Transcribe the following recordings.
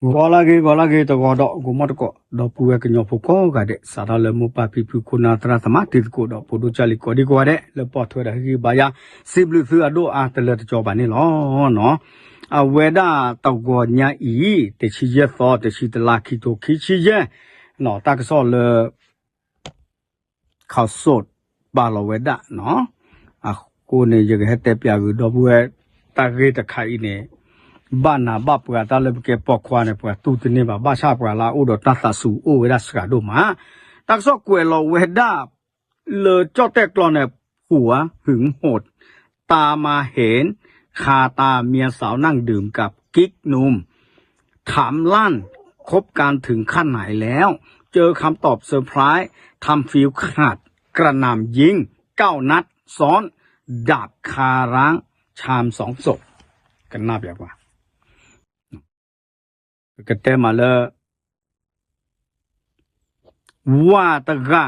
ဂီၤလၢဂ့ၤ ဂီၤလၢဂ့ၤ တဂီၤဒီး ဂီၤမီၢ်တကိး ဒီပုၢ်ဝဲၢ်ကညီဖိကိးဂၤဒဲး စးထီၣ်လၢမိၢ်ပၢ်ဖံဖု ခိၣ်နၢ်သရၣ်သမါ တံၤသကိးဒီး ဖိဒိၣ်ကၢ်လံၤကိးဒံကိးဂၤဒဲး လၢပိာ်ထွဲဒီးဟ့ၣ်ဂံၢ်ဘါယၤ စံးဘျုးသုအဒိၣ်အါတလၢတကီဘၣ်န့ၣ်လီၤ. အဝဲဒၣ်တဂီၤညါအံၤ တဆံယဲၢ်သီ တဆံတလါ ခံထိခံဆံယဲၢ် တၢ်ကစီၣ်လၢ ခီစိး ပာ်လီၤဝဲဒၣ်နီၤ. အဃိန့ၣ် ယကဟဲတဲပၠးဂုာ်ဒီပုၢ်ဝဲၢ် တၢ်ဂ့ၢ်တခါအံၤန့ၣ် ဘၣ်နးဘၣ်ပှၤတၢ်လၢပကဲပိာ်ခွါန့ၣ် ပှၤတူၢ်တန့ၢ်ဘၣ် ဘၣ်ဆၣ်ပှၤလၢအအိၣ်ဒီးတၢ်သးစူၤအိၣ်ဝဲဒၣ်စှၤဒိၣ်မး. တၢ်ကစီၣ်ကွဲးလီၤဝဲဒၣ် လၢကၠီၣ်တဲၣ်ကျီန့ၣ် ဟူး ဟူး ตามมาเห็น คาตาเมียสาวนั่งดื่มกับกิ๊กหนุ่ม ถามลั่น คบกันถึงขั้นไหนแล้ว เจอคำตอบเซอร์ไพรส์ ทำฟิวขาด กระหน่ำยิง เก้านัดซ้อน ดับคาร้านชำสองศพ ကနၣ်ပျးကွၢ် ပကတဲမးလၢ ဝၤတဂၤ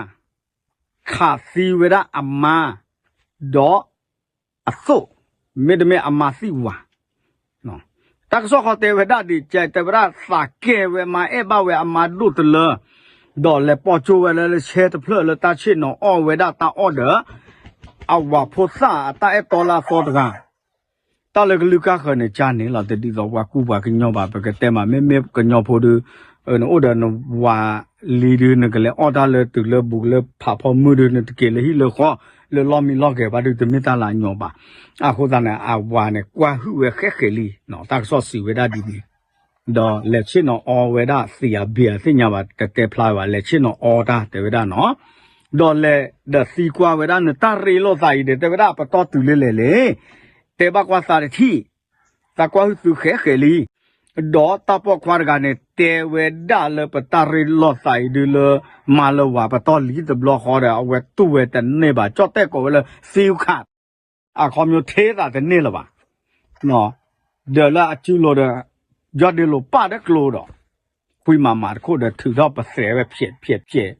ခးသံဝဲဒၣ်အမါ ဒီးအသိး မ့တမ့ၢ်အမါသံဝၤ တၢ်ကစီၣ်ဃီတဲဝဲဒၣ်ဒ်ကဲ တဲဝဲဒၣ်သးကဲဝဲမါ အဲၣ်ဘၣ်ဝဲအမါဒိၣ်တလၢ ဒီးလဲၤပိာ်ကၠိဝဲလၢ လၢဆဲတဖျၢၣ်လၢတၢ်ဆ့ၣ်နီၤအီၣ်ဝဲဒၣ်တၢ်အီၣ်ဒီး အဝၤဖိသၣ်အတၢ်အဲၣ်တီလၢအသီတဂၤ တၢ်လၢကလုၢ်ကၢ်ဃၢၤန့ၣ် ကၢ်န့ၣ်လီၤ တဒ်သိးပှၤကူပှၤကညီဘၣ် ပကတဲမး မ့မ့ၢ်ကညီဖိဒုး နအိၣ်ဒီးနဝၤလံၤဒုး နကလဲၤအီၣ်တၢ်လၢတုၤလၢဘူးလၢဖးဖီမုၢ်ဒုး နတက့ၤလၢဟံၣ်လၢဃီ လၢလီၢ်မံလီၢ်ဂဲၤဘၣ်ဒုး တမ့ၢ်တၢ်လၢအညီဘၣ်. အဃိသတးန့ၣ် အဝၤန့ၣ် ကွၢ်ဟုၣ်ဝဲဃဲးဃဲးလံ တၢ်ကစီၣ်စံးဝဲဒၣ်ဒ်န့ၣ် ဒီးလဲၤဆ့ၣ်နီၤအီဝဲဒၣ်သံးအဘ့ၣ်အသ့ၣ်ညါဘၣ် တတဲဖျါဘၣ် လဲၤဆ့ၣ်နီၤအီတၢ်တဲဝဲဒၣ်နီၤ. ဒီးလဲၤဒီးသံကွၢ်ဝဲဒၣ် နတၢ်ရ့လိာ်သးအံၤဒီး တဲဝဲဒၣ်ပတီၢ်တုၤလၢလဲၣ်လဲၣ် တဲဘၣ်ကွၢ်သးတထံၣ် သးကွၢ်ဟုၣ်သုဃဲးဃဲးလံ. ဒီးတၢ်ပိာ်ခွါတဂၤန့ၣ် တဲဝဲဒၣ်လၢပတၢ်ရ့လိာ်သးအံၤဒုးလၢ မါလၢဝၤပတီၢ်လံတဘျီဃီဒီး အဝဲတူၢ်ဝဲတန့ၢ်ဘၣ် ကၠီၣ်တဲၣ်ကိးဝဲလၢ သံခး အခီပညီထဲသးတန့ၢ်လၢၤဘၣ်. ဒီးလၢအစုလိၤဒီး ယီၢ်ဒ့လိာ်ပၢ်ဒီးကျိဒီး ခွံမးမးတခိၣ်ဒီးထုးထီၣ်ပသဲးဝဲဖျဲးဖျဲးဖျဲး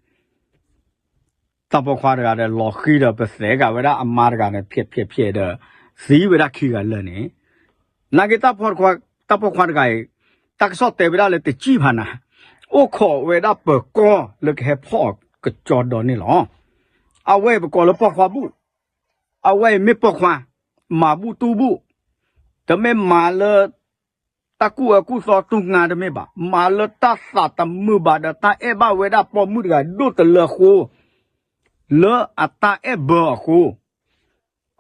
တၢ်ပိာ်ခွါတဂၤဒီးလီၤဃံၤဒီးပသဲးကးဝဲဒၣ်အမါတဂၤန့ၣ် ဖျဲးဖျဲးဖျဲးဒီး သံဝဲဒၣ်ခံဂၤလၢာ်န့ၣ် နာ်က့ တၢ်ပိာ်ခွါတဂၤအံၤ တၢ်ကစီၣ်တဲဝဲဒၣ်လၢတစံၣ်ဖးနၤ အိၣ်ခိးဝဲဒၣ်ပၢၤကီၢ်လၢကဟဲဖီၣ်အီၤကစီဒီန့ၣ်လီၤ. အဝဲအံၤပကိးလၢပိာ်ခွါဘူၣ် အဝဲအံၤမ့ၢ်ပိာ်ခွါ မၤဘူၣ်တူၢ်ဘူၣ် တမ့ၢ်မၤလၢ တၢ်ကူၣ်အၢကူၣ်သီတူၢ်ငါတမ့ၢ်ဘၣ် မၤလၢတၢ်သးတမုာ်ဘၣ်ဒီး တၢ်အဲၣ်ဘၣ်ဝဲဒၣ်ပိာ်မုၣ်တဂၤဒိၣ်တလၢအဃိ လၢအတၢ်အဲၣ်ဘၢအဃိ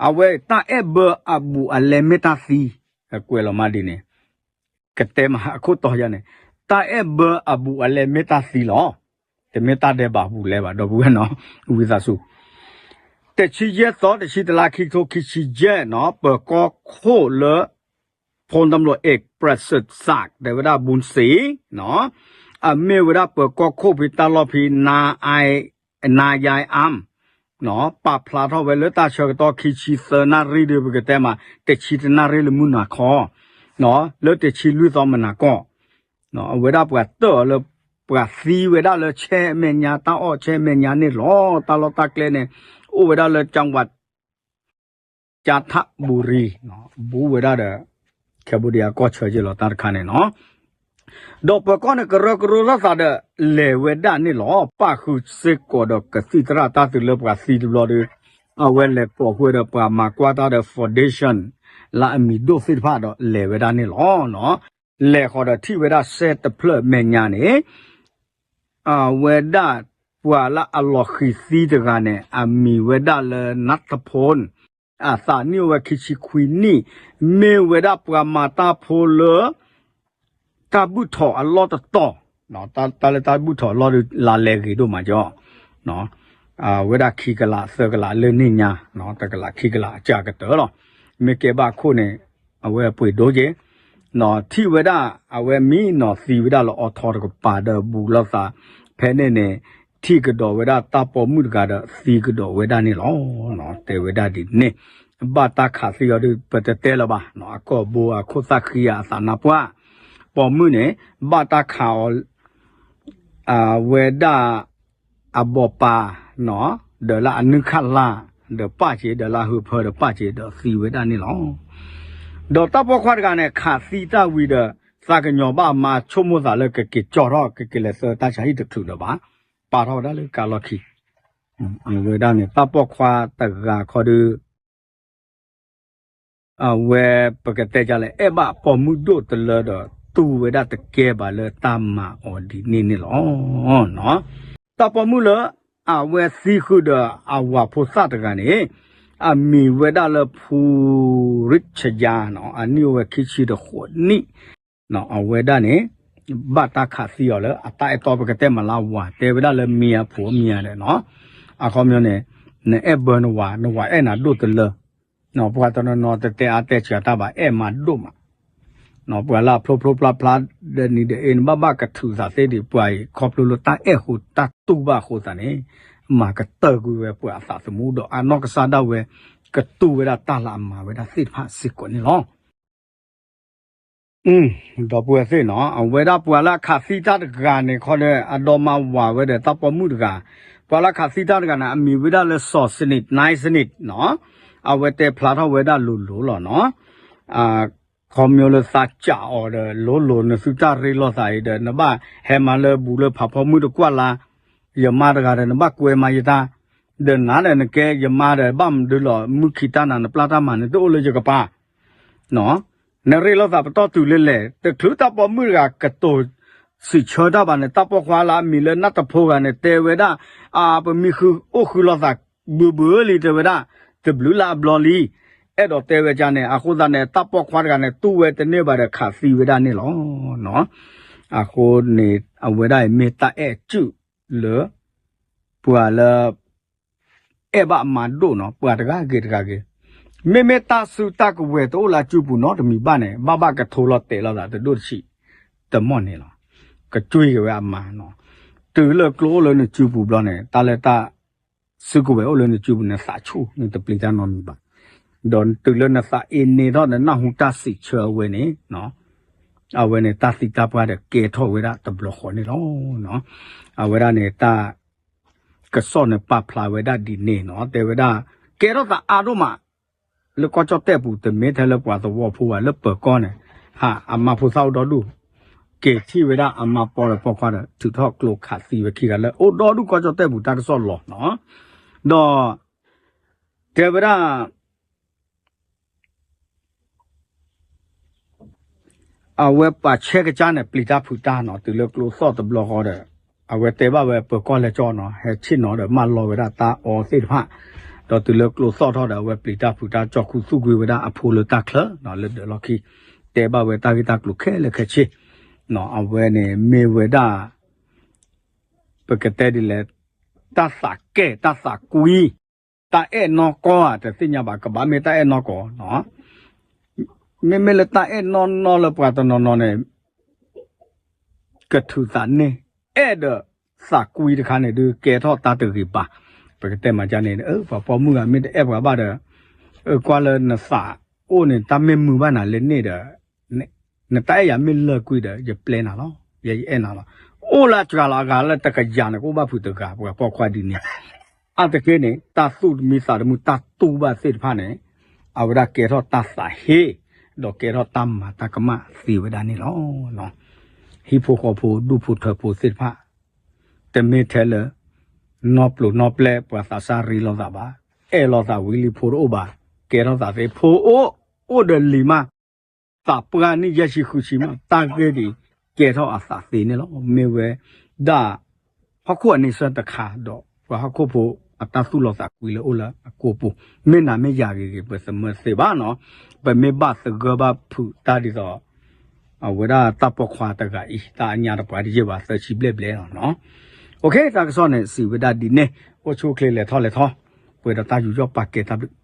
အဝဲတၢ်အဲၣ်ဘၢအဘူးအလဲမ့ၢ်တၢ်သံ ကွဲးလီၤမးဒ်န့ၣ် ကတဲမးအခိၣ်တီယါန့ၣ် တၢ်အဲၣ်ဘၢအဘူးအလဲမ့ၢ်တၢ်သံလီၤ. တမ့ၢ်တၢ်ဒဲးဘးဘူးလဲဘၣ် ဒီပုၢ်ဝဲၢ်နီၤ ဝံသးစူၤ တဆံယဲၢ်သီ တဆံတလါ ခံထိခံဆံယဲၢ်နီၤ ပၢၤကီၢ်ခိၣ်လၢ ဖိတံၤမလိၣ် เอก ประเสริฐศักดิ์ တဲဝဲဒၣ် ဘုန်းศรี နီၤ အမ့ၢ်ဝဲဒၣ်ပၢၤကီၢ်ခိၣ်ဖဲတၢ်လီၢ်ဖဲ နါယါအၣ်မ် ပာ်ဖျါထီၣ်ဝဲလၢတၢ်ဆၢကတီၢ်ခံဆံသၢနၣ်ရံၣ်ဒီး ပကတဲမး တဆံတၢနၣ်ရံၣ်လၢမုၢ်နၤခီ လၢတဆံလွံၢ်သီမုၢ်နၤခီ အဝဲဒၣ်ပှၤတၢၣ်အီၤလၢ ပှၤသံဝဲဒၣ်လၢဆဲမဲာ်ညါ တၢ်အီၣ်ဆဲမဲာ်ညါန့ၣ်လီၤ. တၢ်လီၢ်တၢ်ကျဲန့ၣ် အိၣ်ဝဲဒၣ်လၢ จังหวัด จันทบุรี ဘူးဝဲဒၣ်ဒီး Cambodia ကီၢ်ဆၢက့ၤလီၤတၢ်တခါန့ၣ်နီၤ ဒီးပၢၤကီၢ်န့ၣ် ကရၢကရိထီၣ်သးဒီး လဲၤဝဲဒၣ်န့ၣ်လီၤ. ပၣ်ဃုာ်စ့ၢ်ကီးဒီးကသံၣ်သရၣ်တၢ်တုၤလၢပှၤသံတဘျီဒီး အဝဲလဲၤပိာ်ဃုာ်ဒီးပှၤမၤကွၢ်တၢ်ဒီး foundation လၢအမံၤဒိၣ်သ့ၣ်တဖၣ်ဒီးလဲၤဝဲဒၣ်န့ၣ်လီၤ. လဲၤဃီၤဒီးထံၣ်ဝဲဒၣ်စဲတဖျၢၣ်မဲာ်ညါန့ၣ် အဝဲဒၣ်ပှၤလၢအလီၤဃံၤသံတဂၤန့ၣ် အမံၤဝဲဒၣ်လၢ နၢ်ထဖိၣ် အသးနံၣ်အိၣ်ဝဲခံဆံခွံနံၣ် မ့ၢ်ဝဲဒၣ်ပှၤမၤတၢ်ဖိလၢ တၢ်ဘူၣ်ထီၣ်အလီၢ်တတီၤ, တၢ်လၢတၢ်ဘူၣ်ထီၣ်အလီၢ်ဒုး လါလဲဂ့ၤဒိၣ်မးကီး, အဝဲဒၣ်ခံကလးသၢကလးလၢန့ၣ်ညါ, တကလးခံကလးအစှၤကတၢၢ်လီၤ. မ့ၢ်ကဲဘၣ်အခိၣ်န့ၣ် အဝဲပှ့ၤဒိၣ်က့ၤ, ထံၣ်ဝဲဒၣ် အဝဲမံနီၤသံဝဲဒၣ်လၢအီထီတကပၤဒီးဘူးလိာ်သး, ဖဲန့ၣ်န့ၣ် ထံၣ်ကဒီးဝဲဒၣ်တၢ်ပိာ်မုၣ်တဂၤဒီးသံကဒီးဝဲဒၣ်န့ၣ်လီၤ. တဲဝဲဒၣ်ဒ်န့ၣ်, ဘၣ်တၢ်ခးသံအီၤဒုး ပတတဲလၢၤဘၣ်, အကီၢ်ဘိအခိၣ်သၣ်ဃံအသးနါပှၢ်, ပိာ်မုၣ်န့ၣ် ဘၣ်တၢ်ခးအီၤ အဝဲဒၣ် အဘီၣ်ပၤ ဒီးလၢအနုၢ်ခးလၢ် ဒီးပၣ်က့ၤ ဒီးလၢအဟုးဖၢဒီးပၣ်က့ၤ ဒီးသံဝဲဒၣ်န့ၣ်လီၤ. ဒီးတၢ်ပိာ်ခွါတဂၤန့ၣ် ခးသံတၢ်ဝံၤဒီး သးကညီၤဘၣ်မၤဆိကမိၣ်သးလၢကက့ၤကၠီထီၣ် ကက့ၤလဲၤသၢတၢ်ဆါဟံၣ်တချုးလၢၤဘၣ်, ပာ်ထီၣ်ဝဲဒၣ်လၢကါလီၢ်ခံ, အဝဲဒၣ်န့ၣ် တၢ်ပိာ်ခွါတဂၤခီဒီး အဝဲပကတဲဒ်လဲၣ် အဲၣ်ဘၣ်ပိာ်မုၣ်ဒိၣ်တလၢဒီး တူၢ်ဝဲဒၣ်တကဲဘၣ်လၢတၢ်မၤအီၤဒ်န့ၣ်န့ၣ်လီၤ. တၢ်ပိာ်မုၣ်လၢအဝဲသံဃုာ်ဒီးအဝၤဖိသၣ်တဂၤန့ၣ် အမံၤဝဲဒၣ်လၢဖူရံၣ်ဆယါနီၤ, အနံၣ်အိၣ်ဝဲခံဆံဒီးဃိးနံၣ်, အဝဲဒၣ်န့ၣ် ဘၣ်တၢ်ခးသံအီၤလၢအတၢ်အဲၣ်တီ ပကတဲမၤလၢအဝၤ တဲဝဲဒၣ်လၢမံၤအဖိမံၤဧါဒီးနီၤ, အခီပညီန့ၣ် နအဲၣ်ဘၢနဝၤ နဝၤအဲၣ်နၤဒိၣ်တလၢ, ပှၤတနီၤနီၤတတဲအါတဲစှၤတၢ်ဘၣ် အဲၣ်မးဒိၣ်မး, ပှၤလၢအဖျိဖျိဖျါဖျါ ဒီးနံၤဒီးအ့ နဘၣ်ဘၣ်ကထုးသးသ့ဒံး ပှၤအံၤခီဖျိလၢတၢ်အဲၣ်ဃိတၢ်တူၢ်ဘၣ်အဃိသတးန့ၣ် မၤကတၢၢ်ကွံာ်ဝဲပှၤအသးသမူဒီးအနီၢ်ကစၢ်ဒၣ်ဝဲ ကတူၢ်ဝဲဒၣ်တၢ်လၢအမၤဝဲဒၣ်သ့ၣ်တဖၣ်စ့ၢ်ကီးန့ၣ်လီၤ. ဒီပုၢ်ဝဲၢ်သ့ၣ်နီၤ, အဝဲဒၣ်ပှၤလၢအခးသံတၢ်တဂၤန့ၣ်ခီဒီး အဒိးမါဝၤဝဲဒီးတၢ်ပိာ်မုၣ်တဂၤ, ပှၤလၢအခးသံတၢ်တဂၤန့ၣ် အမံၤဝဲဒၣ်လၢစီၤစနံး နၢၣ်စနံးနီၤ, အဝဲတဲဖျါထီၣ်ဝဲဒၣ်လိၤလိၤလီၤနီၤ, ခီဖျိလၢသးစံးအီၤဒီး လိၤလိၤနသုတၢ်ရ့လိာ်သးအံၤဒီး နဘၣ်ဟဲမၤလၢဘူးလၢဖးဖီမုၢ်တကွၢ်လၢ် ယမါတဂၤဒီး နဘၣ်ကွဲမၤယတၢ်, ဒီးနၤဒီးနကဲယမါဒီး ဘၣ်မနုၤလီၤ မုၢ်ခံတၢ်နၤ နပျၢ်တၢ်မၤန့ၣ် တအိၣ်လၢယကပၤ နရ့လိာ်သးပတီၢ်တုၤလၢလဲၣ်, တချုးတၢ်ပိာ်မုၣ်တဂၤကတိၤစံးဆၢတၢ်ဘၣ်န့ၣ် တၢ်ပိာ်ခွါလၢအမံၤလၢနၢ်တဖိဂၤန့ၣ် တဲဝဲဒၣ်, အပမံဃုအိၣ်ဃုလိာ်သးဘုဘုလံ တဲဝဲဒၣ်, တဘျုးလၢအဘျီလံ, အဲၣ်ဒိးတဲဝဲဒ်န့ၣ် အဃိသတးန့ၣ် တၢ်ပိာ်ခွါတဂၤန့ၣ် တူၢ်ဝဲတန့ၢ်ဘၣ်ဒီးခးသံဝဲဒၣ်န့ၣ်လီၤ. အဃိန့ၣ် အဝဲဒၣ်အံၤမ့ၢ်တၢ်အဲၣ်စုလၢ ပှၤလၢ အဲၣ်ဘၣ်မၤဒိၣ်နီၤ ပှၤတဂၤဂ့ၤတဂၤဂ့ၤ, မ့မ့ၢ်တၢ်စုတၢ်ကဝဲၤတအိၣ်လၢအစုပူၤနီတမံၤဘၣ်န့ၣ် ဘၣ်ဘၣ်ကထိလီၤတဲာ်လိာ်သးတဒိၣ်တဆံး တမီၢ်န့ၣ်လီၤ. ကကွံာ်က့ၤဝဲအမါနီၤ, တုၤလၢကျိအိၣ်လၢနစုပူၤဘျီန့ၣ် တၢ်လၢတၢ် စုကဝဲၤအိၣ်လၢနစုပူၤန့ၣ် သးဆူၣ်နတပျံၤတၢ်နီတမံၤဘၣ်, ဒီးတုၤလၢနသးအ့န့ထီၣ်နနၢ်ဟူတၢ်စံးဆၢအဝဲန့ၣ် အဝဲန့ၣ်တၢ်သံတၢ်ပှၢ်ဒီးကဲထီၣ်ဝဲဒၣ်တဘျီဃီန့ၣ်လီၤ. အဝဲဒၣ်န့ၣ် တၢ် ကစီၣ်န့ၣ်ပာ်ဖျါဝဲဒၣ်ဒ်န့ၣ်နီၤ, တဲဝဲဒၣ် ကဲထီၣ်သးအါဒိၣ်မး လၢကီၢ်ကၠီၣ်တဲၣ်ပူၤ တမ့ၢ်ထဲလၢပှၤသဝီဖိဘၣ် လၢပၢၤကီၢ်န့ၣ် ဟးအမါဖိသၣ်အိၣ်ဒီဒူၣ်, က့ၤထံၣ်ဝဲဒၣ်အမါပိာ်ဒီးပိာ်ခွါဒီး ထုးထီၣ်ကျိခးသံဝဲခံဂၤလၢအိၣ်ဒီဒူၣ်ကီၢ်ကၠီၣ်တဲၣ်ပူၤတၢ်ကစီၣ်လီၤနီၤ, ဒီး တဲဝဲဒၣ် အဝဲပာ်ဆဲးကစၢ်န့ၣ် ပျံၤတၢ်ဖုးတၢ်နီၤ, တုၤလၢကျိသီၣ်တဘျီဃီဒီး အဝဲတဲဘၣ်ဝဲပၢၤကီၢ်လဲၤကၠီနီၤ, ဟဲဆ့ၣ်နီၤဒီးမၢလီၤဝဲဒၣ်တၢ်အီသ့ၣ်တဖၣ်, ဒီးတုၤလၢကျိသီၣ်ထီၣ်ဒီး အဝဲပျံၤတၢ်ဖုးတၢ် ကၠီၣ်ခူသူၣ်ကွံာ်ဝဲဒၣ်အဖိလၢတၢ်ချၢနီၤ, လၢဒၢးလီၢ်ခံ, တဲဘၣ်ဝဲတၢ်ဂ့ၢ်တၢ်ကျိၤခဲလၢာ်ခဲဆ့, အဝဲန့ၣ်မ့ၢ်ဝဲဒၣ် ပကတဲဒ်လဲၣ်, တၢ်သးကဲၣ် တၢ်သးကွံ, တၢ်အဲၣ်နီၢ်ကီၢ်ဧါ တသ့ၣ်ညါဘၣ် ကဘၣ်မ့ၢ်တၢ်အဲၣ်နီၢ်ကီၢ်နီၤ, မ့မ့ၢ်လၢတၢ်အဲၣ်နီၢ်နီၢ်လၢပှၤတနီၤနီၤန့ၣ် ကထုးသးန့ၢ်, အဲၣ်ဒီးသးကွံတခါန့ၣ်ဒုး ကဲထီၣ်တၢ်တဂ့ၤဘၣ်, ပကတဲမၤဒ်န့ၣ် ပှၤပိာ်မုၣ်ဂၤမ့ၢ်တအဲၣ်ပှၤဘၣ်ဒီး ကွၢ်လၢနသးအိၣ်န့ၣ် တၢ်မ့ၢ်မုာ်ဘၣ်နၤလၢန့ၣ်ဒီး နတၢ်အဲၣ်ယၤမ့ၢ်လၢာ်ကွံာ်ဒီး ယပျဲနၤလီၤ, ယဲယအဲၣ်နၤလီၤ, အိၣ်လၢအစှၤလီၤအဂၤလၢတကယၤန့ၣ် ကအိၣ်ဘၣ်ဖုးတဂၤ ပှၤပိာ်ခွါဒ်န့ၣ်, အါတက့ၢ်န့ၣ် တၢ်သူၣ်တမံသးတမုာ် တၢ်တူၢ်ဘၣ်သ့ၣ်တဖၣ်န့ၣ် အဝဲဒၣ်ကဲထီၣ်တၢ်သးဟ့, ဒီးကဲထီၣ်တၢ်မၤတၢ်ကမၣ်သ့ဝဲဒၣ်န့ၣ်လီၤ. ဟံၣ်ဖိဃီဖိ ဒူၣ်ဖိထၢဖိသ့ၣ်တဖၣ် တမ့ၢ်ထဲလၢ နီၢ်ပျိၤနီၢ်ပျဲၢ် ပှၤသးစၢ်ရ့လိာ်သးဘၣ်, အဲၣ်လိာ်သးဝံၤလံ ဖိတအိၣ်ဘၣ်, ကဲထီၣ်သးသ့ ဖိအိၣ်, အိၣ်ဒီးလံၤမး, သးပှၢ်န့ၣ်ယဲၢ်ဆံဃုဆံမး တၢ်ဂ့ၢ်ဒ်အံၤ ကဲထီၣ်အသးသ့န့ၣ်လီၤ. မ့ၢ်ဝဲဒၣ် ဟီၣ်ခိၣ်အန့ဆၢၣ်တခါဒီး ပှၤဟီၣ်ခိၣ်ဖိအတၢ်သူၣ်လီၤသးကွံလၢအိၣ်လၢအကိာ်ပူၤ, မ့ၢ်နၤမ့ၢ်ယၤဂ့ၤဂ့ၤ ပသမၢသ့ဘၣ်နီၤ, ပမ့ၢ်ဘၣ်သဂၢၢ်ဘၣ်ဖုးတၢ်ဒ်သိး အဝဲဒၣ်တၢ်ပိာ်ခွါတဂၤအံၤ တၢ်အညါတပှၤတယဲၢ်ဘၣ် သၢဆံဘျဲၣ်ဘျဲၣ်လီၤနီၤ. တၢ်ကစီၣ်န့ၣ် စံးဝဲဒၣ်ဒ်န့ၣ်, အိၣ်ဆူၣ်အိၣ်ချ့လဲၤထီၣ်လဲၤထီ, ပှဲၤဒီးတၢ်ယူးယီၣ်ပာ်ကဲတၢ်ဘျုး